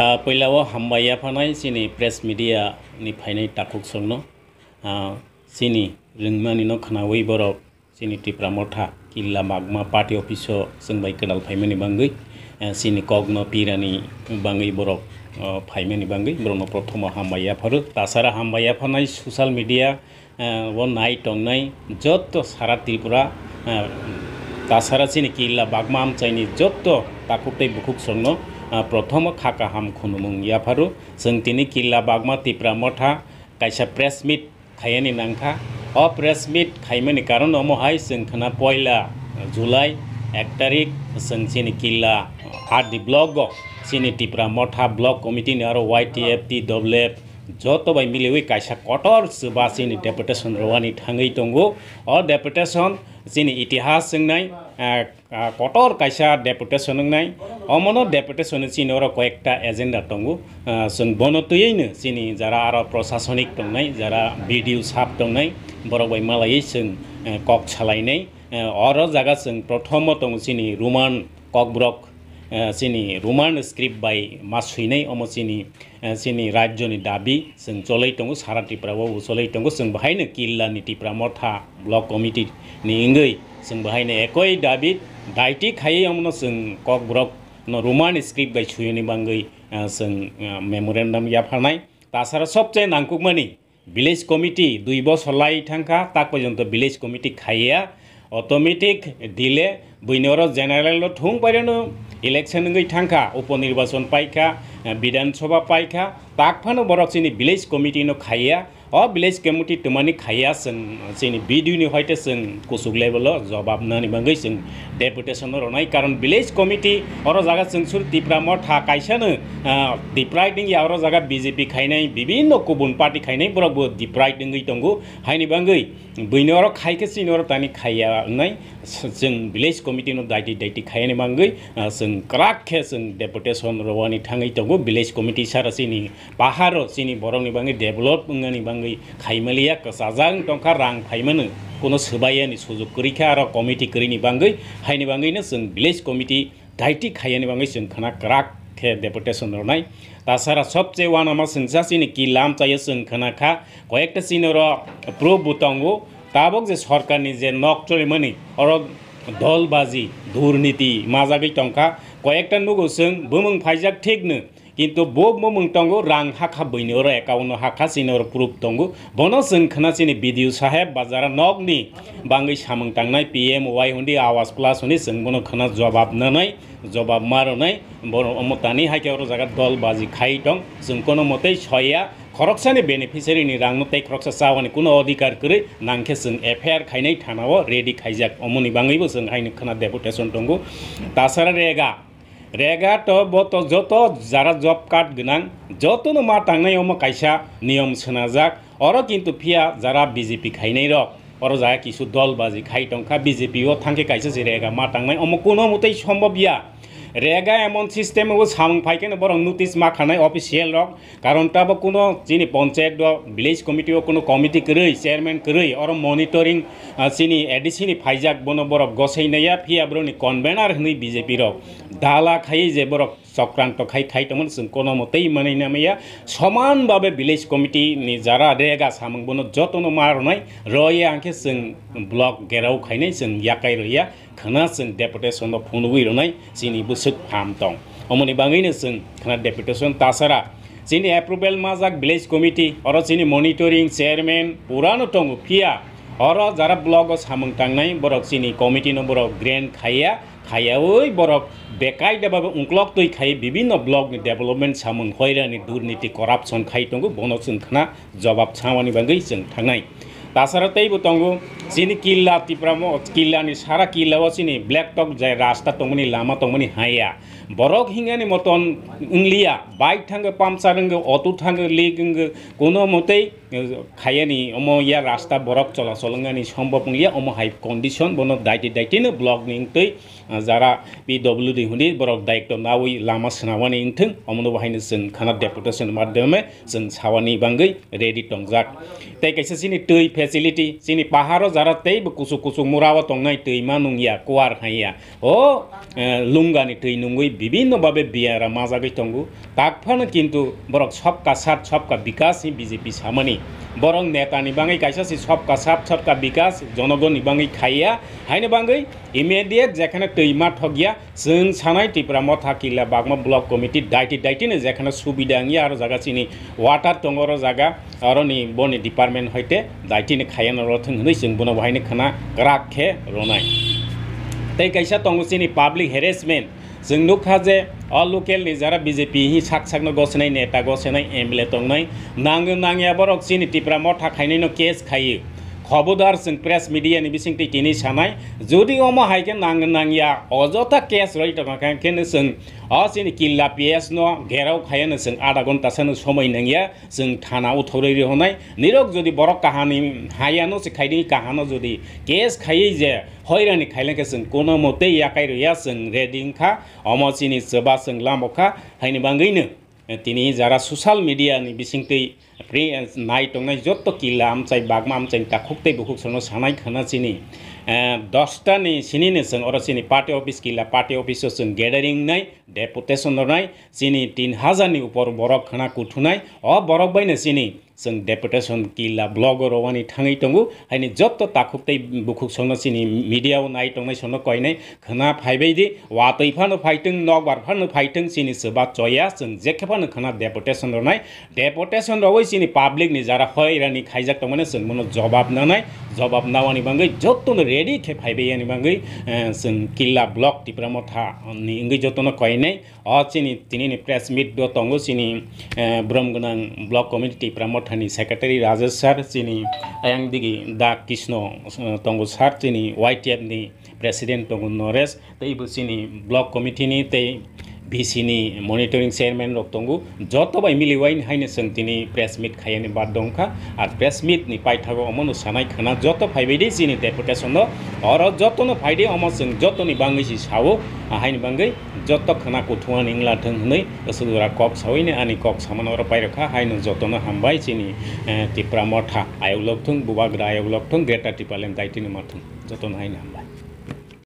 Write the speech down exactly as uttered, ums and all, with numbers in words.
Ah, puila o hambai yaphanai chini press media ni phainai takhuk songno. Ah, chini ringmani no khnawi borok chini Tipra Motha Killa Bagma party office o chwng bai kwdal phaimani bangwi, ah, chini kok no pirani bangwi borok, ah, phaimani bangwi borok no prothomo hambai yapharo. Tasara hambai yaphanai social media, ah, o nai tongnai jotto sara Tripura, ah, tasara chini Killa Bagma amchaini jotto takhuk tei bukhuk songno, ah, prothomo kha kaham khunumung yapharo. Chwng tini Killa Bagma Tipra Motha kaisa press meet khaiyani nangkha. O press meet khaimani karon omo hai chwng khna poila July ek tarik chwng chini Killa R D block o chini Tipra Motha block committee ni aro Y T F, T W F joto bai miliwi kaisa kotor chuba chini deputation rwani thangwi tongo. O deputation chini itihas wngnai, ah, ah, kotor kaisa deputation wngnai. Omono deputation chini oro koyekta agenda tongo. Ah, chwng bono twiwi no chini jara aro prosasonik tongnai, jara B D O sap tongnai, borok bai malaiwi chwng, eh, kok salainai. Eh, oro jaga chwng prothomo tongo chini Roman kokborok, eh, chini Roman script bai ma swinai, omo chini, eh, chini rajyoni dabi chwng cholai tongo, sara Tripura o cholai tongo. Chwng bahaino Killa ni Tipra Motha block committee ni wngwi chwng bahaino ekoi dabi daiti khaiwi omono chwng kokborok no Roman script bai swiyoni bangwi, eh, chwng, eh, memorandum yapharnai. Tasara sobse nangkukmani village committee dui bosor lai thangkha, tak porjonto village committee khaiya, automatic delay, buini oro general o thung pairano election wngwi thangkha, upo nirbachon paikha, eh, Bidhan Sabha paikha, tak phano borok chini village committee no khaiya. O village committee twmani khaiya chwng chini B D O ni hoite chwng kuchuk level o jobab nani bangwi chwng deputation no rwnai, karon village committee oro jaga chwng sur Tipra Motha kaisa no, ah, deprived wngya, oro jaga B J P khainai, bibinno kubun party khainai borok bo deprived wngwi tongo, haini bangwi buino oro khaikhe chini oro tani khaiya wngnai. Chwng village committee no daiti daiti khaiyani bangwi, ah, chwng kwrak khe chwng deputation rwani thangwi tongo. Village committee sara chini paharo chini borokni bangwi develop wngnani bangwi khaimaliya, kwchajak wng tongkha, rang phaimano kuno swbaiyani sujuk kwrwi kha aro committee kwrwini bangwi, haini bangwino chwng village committee daiti khaiyani bangwi chwng khna kwrak khe deputation rwnai. Tasara sobse uanama chwngsa chini Killa amchaio chwng khna kha, koyekta chini oro proof bo tongo, tabuk je sorkarni je nok cholimani oro dolbaji, durniti majagwi tongkha, koyekta nugo chwng bumung phaijak thikno, kintu bo bumung tongo, rang hakha buini oro account o hakha, chini oro proof tongo. Bono chwng khna chini B D O saheb ba jara nokni bangwi samung tangnai P M Y hundi, Awas Plus hundi, chwng bono khna jobab nanai, jobab ma rwnai. Bono omo tani hai khe oro jaga dolbaji khai tong, chwng kono motei soya, khoroksani beneficiary ni rangno tei khoroksa chawani kuno odhikar kwrwi, nangkhe chwng F I R khainai thana o ready khaijak, omoni bangwibo chwng haino khna deputation tongo. Tasara rega, rega to bo to joto jara job card gwnang, jotono ma tangnai omo kaisa niyom swnajak, oro kintu phiya jara B J P khainai rok, oro jaga kisu dol baji khai tongkha, B J P o thangkhe kaisa se rega ma tangnai, omo kuno motei sombobya. Rega emon system o samung phaikheno borok notice ma khanai official rok, karon tabo kuno chini panchayat o, village committee o kuno committee kwrwi, chairman kwrwi, oro monitoring, ah, chini A D C ni phaijak, bono borok gosei naiya, phiya borokni convener hwnwi B J P rok dala khai je borok chokranto khai khai tongmani chwng kono motei manwi namaya. Soman babe village committee ni jara rega samung bono jotono ma rwnai, rwya hwnkhe chwng block gerao khainai, chwng yakai rwya, khna chwng deputation no phunugwi rwnai chini bwswk pham tong. Omoni bangwino chwng khna deputation tasara chini approval majak village committee, oro chini monitoring chairman purano tongo, phiya oro jara block o samung tangnai borok chini committee no borok grant khaiya, khaiyawi borok bekai deba ungklok twi khai bibinno block ni development samung hoirani durniti corruption khai tongo, bono chwng khna jobab samani bangwi chwng thangnai. Tasara teibo tongo chini Killa Tipra mo, Killa ni sara Killa o chini black top jai rasta tongmani lama tongmani haya. Borok hingani moton wngliya, bike thango puncture wngwi, auto thango leak wngwi, kuno motei, eh, khayani omo ya rasta borok chola chol wngani sombop wngya, omo hai condition bono daiti daiti no block ni wngtwi, ah, jara P W D hundi borok daikto nawi lama swnamani wngthwng, omono bo haino chwng khana deputation madhyome chwng sawani bangwi ready tongjak. Tei kaisa chini twi facility, chini paharo jara teibo kuchuk kuchuk mura o tongnai twi ma nungya, kuar haiya. O, eh, lungani twi nungwi bibhinno bhabe biyara majagwi tongo. Tak phano kintu borok sobka sat, sobka bikas ni B J P samani. Borok neta ni bangwi kaisa se sobka sat, sobka bikas, jonogon ni bangwi khaiya. Haini bangwi immediate jekhane twi ma thokya, chwng sanai Tipra Motha Killa Bagma Block Committee daiti daiti no jekhane subida wngya aro jaga chini water tongo oro jaga, aro ni boni department hoite daiti ni khaiya no rothwng hwnwi chwng bono bo haino khwna kwrak khe ronai. Tei kaisa tongo chini public harassment. Chwng nukha je o local ni jara B J P hi sak sakno gosnai neta gosnai M L A tongnai, nangwi nangya borok chini Tipra Motha khainai no case khaiwi. Khobodar chwng press media ni bisingtwi tini sanai, jodi omo hai khe nangwi nangya ojota case roi tongkha khe no chwng o chini Killa P S no gherao khaiya no chwng adha ghonta sano somoi nangya, chwng thana uthorwi rihonai. Nirok jodi borok kahani haya no se khaidi kahano jodi case khaiwi je hoirani khaileng khe chwng kono motei yakai rwya, chwng ready wngkha. Omo chini chwba chwng lamo kha, haini bangwino, eh, tini jara social media ni bisingtwi pri-, eh, nai tongnai jotto Killa amchai bagma amchai takhuk tei bukhuk sono sanai khwna chini, eh, dosta ni sini ni chwng oro chini party office Killa party office o chwng gathering nai deputation rwnai chini tin hajar ni upor borok khwna kuthunai o borok bai no chini Chwng deputation Killa block o rowani thangwi tongo, haini jotto takhuk tei bukhuk songno chini media o nai tongnai songno koinai khwna phaibai di, watwi phano phaitwng, nokbar phano phaitwng, chini chwba choya, chwng jekhe phano khwna deputation ronai, deputation rowi chini public ni jara hoirani khaijak tongmani chwng bono jobab nanai, jobab nawani bangwi jottono ready khe phaibai yani bangwi, eh, chwng Killa block Tipra Motha ni wngwi jottono koinai. O chini tini ni press meet bo tongo chini, eh, brom gwnang block committee Tipra Motha ni secretary Rajesh sir, chini ayang digi Da Krishna, eh, tongo sir, chini Y T F ni president tongo Naresh, tei bo chini block committee ni tei V C ni monitoring chairman rok tongo, joto bai miliwai haino chwng tini press meet khayani bad dongkha. Ar press meet ni paithago omono sanai khwna joto phaibai di chini deputation o, oro jotono phaidi omo chwng jotoni bangwi si sao, haini bangwi joto khwna kuthumani wngla thwng hwnwi aswk jora kok sawi ni ani kok samano oro pairokha, haino jotono hambai chini, eh, Tipra Motha ayok lok thwng, Bubagra ayok lok thwng, Greater Tipraland daitino ma thwng, jotono haino hambai.